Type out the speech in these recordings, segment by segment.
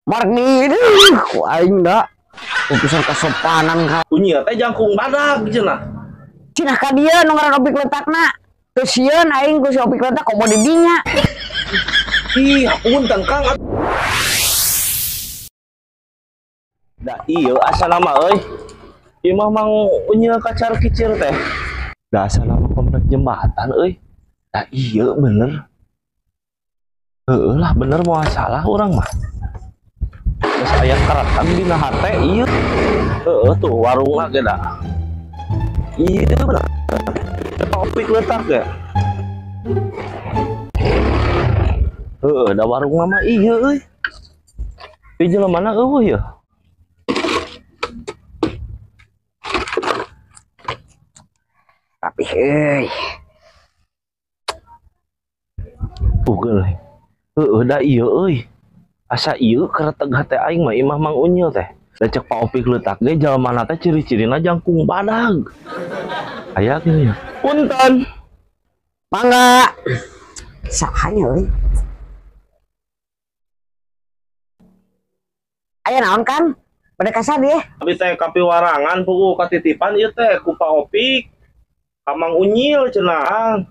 Marni ku aing da. Utusan kesopanan ka. Unyil teh jangkung badag cenah. Cenah ka dieu nu ngaran Opik letakna. Teu sieun aing ku si Opik letak komo di dinya. Ih, punten Kang. Da ieu asana mah euy. Ieu mah Mang Unyil kacar kicir teh. Da asana mah komplek jembatan euy. Da ieu bener. Heeh lah bener moal salah urang mah. Geus aya keretan dina hate ieu. Heeh tuh warungna ge da. Ieu bener. Opik letak ya. Heeh, da warungna mah ieu euy. Ieu jelema eueuh ya. Tapi euy. Pugel. Heeh da ieu euy. Asa ieu kereteg hate aing mah imah Mang Unyil teh. Da cek Pak Opik letak ge jalmana teh ciri-cirina jangkung badag. Aya kieu ya. Punten. Mangga. Sahanya euy. Aya naon kan? Pada kasar deh. Abi teh kapiwarangan puguh katitipan ieu teh ku Pak Opik. Ka Mang Unyil cenah.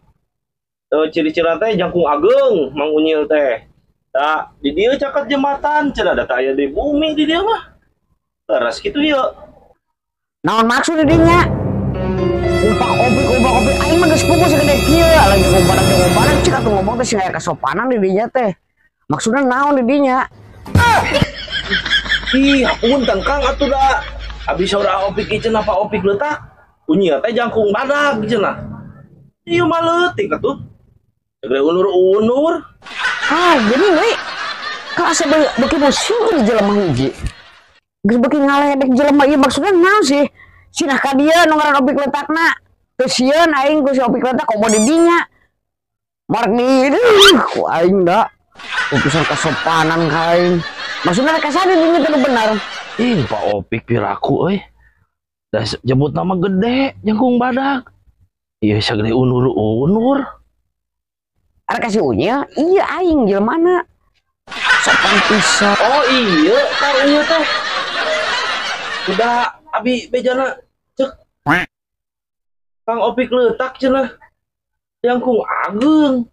Ciri-ciri teh jangkung ageng Mang Unyil teh. Da di dieu caket jembatan cenah da aya di bumi di dieu mah. Leres kitu ieu. Naon maksud di dinya? Umpak opik aing mah geus puguh sagede kieu lagi ngombaran cik atuh ngomong teh sing aya kasopanan di dinya teh. Maksudna naon di dinya? Ih, punten Kang atuh da. Abi saudara Opik ieu cenah Pak Opik leutak. Unyil teh jangkung badag cenah. Ieu mah leutik atuh. Segede unur-unur. Ah, gini we. Ka asa beuki musuh jelema hiji. Geus beuki ngaledek jelema ieu maksudna naon sih? Cenah ka dieu nu ngaran Opik letakna. Teu sieun aing ku si Opik letak komo di dinya. Marni ku aing da. Utusan kesopanan ka aing. Maksudna ka sadi dinya teh bener. Ih, Pak Opik piraku euy. Da jebut nama gede jangkung badag. Ieu sagede unur-unur. Ada kasih Unyil, iya aing jelema sopan pisan. Oh iya, kar Unyil teh. Udah abi bejana cek. Kang Opik letak cenah. Jangkung ageng.